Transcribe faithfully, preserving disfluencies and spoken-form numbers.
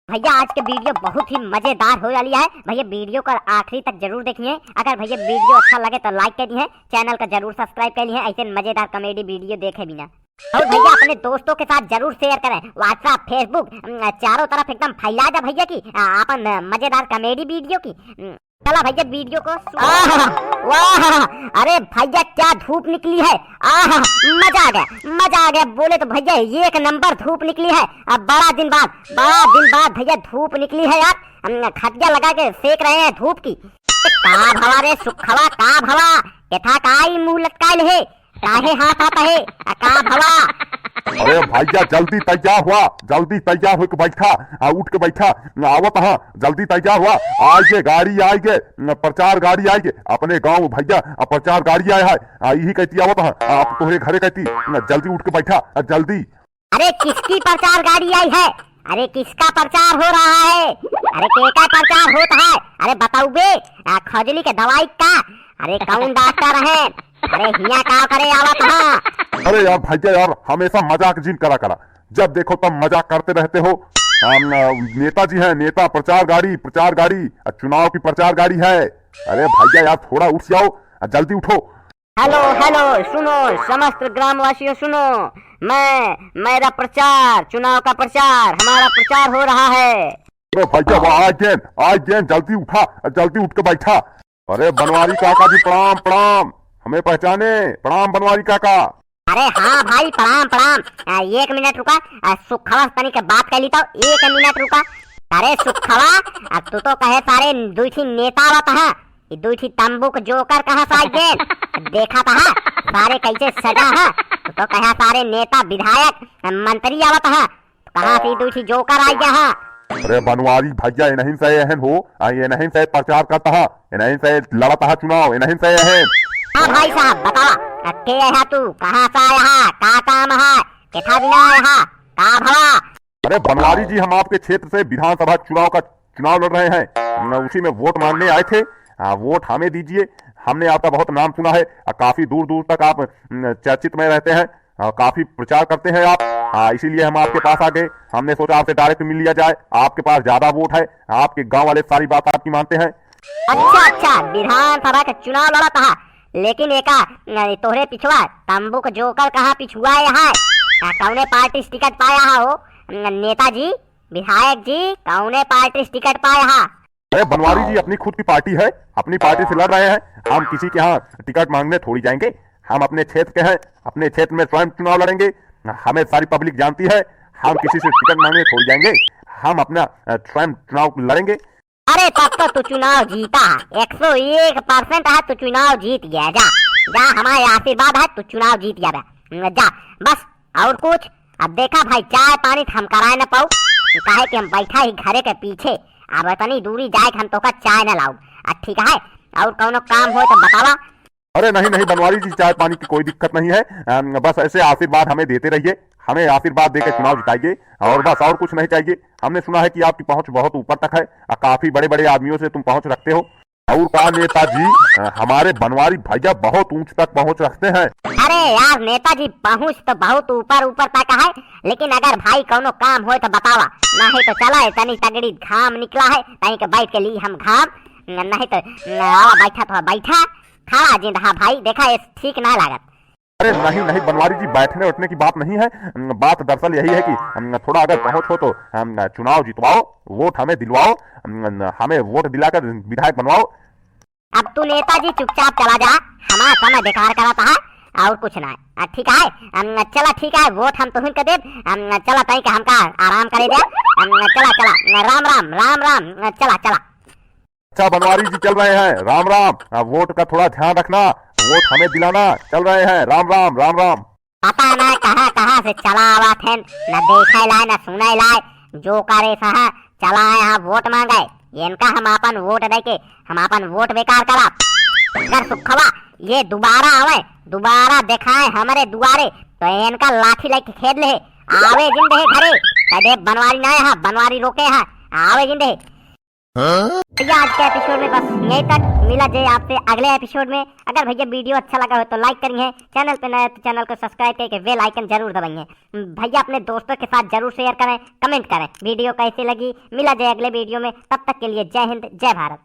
भैया, आज के video बहुत ही मजेदार होए वाली है। भैया, video को आखिरी तक जरूर देखिए। अगर भैया video अच्छा लगे तो like कर दिए, channel का जरूर subscribe कर लिए, ऐसे मजेदार comedy video देखे बिना। और भैया, अपने दोस्तों के साथ जरूर share करें, WhatsApp, Facebook, अम, चारों तरफ एकदम फैला दे भैया की, आ, अपन, अ, मजेदार comedy video की। अम, चला भैया, video को शुरू। आह, वाह, अरे भैया, क्या धूप निकली है। आह, मजा आ गया, मजा आ गया। बोले तो भैया, एक number धूप निकली है। अब बड़ा दिन बाद, बड़ा दिन बाद भैया, धूप निकली है यार। हम खटिया लगा के सेक रहे हैं धूप की। का भवा रे सुखवा, का भवा? केथा का ई मुंह लटकाइल है? काहे हाथ हाथ है? आ, का भवा? अरे भैया, जल्दी तैयार हुआ, जल्दी तैयार होके बैठा, आ, उठ के बैठा, आवत हाँ, जल्दी तैयार हुआ। आइगे गाड़ी, आइगे, प्रचार गाड़ी आइगे, अपने गाँव भैया, आ, प्रचार गाड़ी आए है, आ, यही कहती आवत हाँ, आप तोहरे घरे कहती, जल्दी उठ के बैठा, आ, जल्दी। अरे किसकी प्रचार गाड़ी आई है? अरे किसका प्रचार हो रहा है? अरे केका प्रचार होत है? अरे बताउबे, आ, खजली के दवाई का? अरे कौन डॉक्टर है? अरे हियाँ का करे आवत है? अरे यार भैया यार, हमेशा मजाक जिन करा करा, जब देखो तब मजाक करते रहते हो। हम, आ, नेताजी हैं, नेता प्रचार गाड़ी, प्रचार गाड़ी, आ, चुनाव की प्रचार गाड़ी है। अरे भैया यार, थोड़ा उठ जाओ, आ, जल्दी उठो। हेलो, हेलो, सुनो, समस्त ग्रामवासियों सुनो, मैं, मेरा प्रचार, चुनाव का प्रचार, हमारा प्रचार हो रहा है। अरे भैया, वाह, आ गए, आ गए, जल्दी उठा, जल्दी उठ के बैठा। अरे बनवारी काका जी, प्रणाम, प्रणाम, हमें पहचाने? प्रणाम बनवारी काका। अरे हाँ भाई, प्रणाम, प्रणाम। आ, एक मिनट रुका, आ, सुखवा से तनी के बात कर ली तो, एक मिनट रुका। अरे सुखवा, आ, तू तो कहे सारे दुई ठी नेता आवत है, ई दुई ठी तंबू के जोकर कहाँ से आई गए? देखा था सारे कैसे सजा है। तू तो कहा सारे नेता, विधायक, मंत्री आवत है, कहाँ से ई दुई ठी जोकर आई गया है? अरे बनवारी भैया, इन्हीं से एहन हो, आ, इन्हीं से प्रचार करता है, इन्हीं से लड़ता है चुनाव, इन्हीं से एहन। हाँ भाई साहब, बतावा, आ, के है तू, कहाँ से आया है, का काम है, केथा बिना आया है, का भवा? अरे बनवारी जी, हम आपके क्षेत्र से विधानसभा चुनाव का चुनाव लड़ रहे हैं, न, उसी में वोट मांगने आए थे। आ, वोट हमें दीजिए, हमने आपका बहुत नाम सुना है, आ, काफी दूर दूर तक आप, न, चर्चित में रहते हैं, आ, काफी प्रचार करते हैं आप, आ, इसीलिए हम आपके पास आ गए। हमने सोचा आपसे direct मिल लिया जाए, आपके पास ज्यादा वोट है, आपके गांव वाले सारी बात आपकी मानते हैं। अच्छा, अच्छा, विधानसभा का चुनाव लड़त हा, लेकिन एका, न, तोहरे पिछवा तंबू का जोकर कहाँ पिछुआ है? आ, कौने पार्टी से टिकट पाया हा हो, न, नेताजी? विधायक जी, कौने पार्टी से टिकट पाए हा? अरे बनवारी जी, अपनी खुद की पार्टी है, अपनी पार्टी से लड़ रहे हैं। हम किसी के यहाँ टिकट मांगने थोड़ी जाएंगे। हम अपने क्षेत्र के हैं, अपने क्षेत्र में स्वयं चुनाव लड़ेंगे। हमें सारी public जानती है, हम किसी से टिकट मांगने थोड़ी जाएंगे। हम अपना, अ, स्वयं चुनाव लड़ेंगे। अरे तब तो तू चुनाव जीता है, एक सौ एक percent है, तू चुनाव जीत गया। जा, जा, हमारे आशीर्वाद है, तू चुनाव जीत गया बे। जा, बस। और कुछ? अब देखा भाई, चाय पानी त हम कराए न पाऊ, काहे कि हम बैठा ही घरे के पीछे। अब इतनी दूरी जाए के हम तोका चाय न लाऊ। आ, ठीक है, और कौनो काम हो तो बतावा। अरे नहीं, नहीं बनवारी जी, चाय पानी की कोई दिक्कत नहीं है। अम, बस ऐसे आशीर्वाद हमें देते रहिए, हमें आशीर्वाद देके चुनाव जिताइए, और बस और कुछ नहीं चाहिए। हमने सुना है कि आपकी पहुंच बहुत ऊपर तक है, आ, काफी बड़े-बड़े आदमियों से तुम पहुंच रखते हो। और का नेताजी, अ, हमारे बनवारी भैया बहुत ऊंच तक पहुंच रखते हैं। अरे यार नेताजी, पहुंच तो बहुत ऊपर ऊपर तक है, लेकिन अगर भाई कौनो काम होए तो बतावा, नहीं तो चला, इतनी तगड़ी घाम निकला है, तहीं के बैठ के ली हम घाम, न-, नहीं तो, न, आवा बैठा तो बैठा, खड़ा जिन रहा भाई, देखा ये ठीक ना लागत। अरे नहीं, नहीं बनवारी जी, बैठने उठने की बात नहीं है। अम, बात दरअसल यही है कि, अम, थोड़ा अगर पहुंच हो तो, अम, चुनाव जितवाओ, वोट हमें दिलवाओ, अम, हमें वोट दिलाकर विधायक बनवाओ। अब तू नेताजी चुपचाप चला जा, हमारा समय बेकार कराता है और कुछ ना है। अ, ठीक है, अम, चला ठीक है, वोट हम तुहिन के देब, अम, चला तई के हमका आराम करे दे, अम, चला, चला, राम राम, राम राम, चला, चला। अच्छा बनवारी जी चल रहे हैं, राम राम। आ, वोट का थोड़ा ध्यान रखना, वोट हमें दिलाना, चल रहे हैं, राम राम, राम राम। पता ना कहाँ कहाँ से चला आवत हैं, न देखे लाए न सुने लाए, जोकर सहा चला है यहाँ वोट मांगे। इनका हम आपन वोट दे के हम आपन वोट बेकार करा। अगर सुखवा ये दोबारा आवे, दोबारा देखाए हमरे दुआरे, तो इनका लाठी लेके खेद ले, आवे जिंदे घरे। कदे बनवारी ना है, बनवारी रोके है, आवे जिंदे। भैया, आज के एपिसोड में बस यहीं तक। मिला जाए आपसे अगले एपिसोड में। अगर भैया वीडियो अच्छा लगा हो तो लाइक करिए, चैनल पे नए हो तो चैनल को सब्सक्राइब करके बेल आइकन जरूर दबाइए। भैया, अपने दोस्तों के साथ जरूर शेयर करें, कमेंट करें वीडियो कैसी लगी। मिला जाए अगले वीडियो में, तब तक के लिए जय हिंद, जय भारत।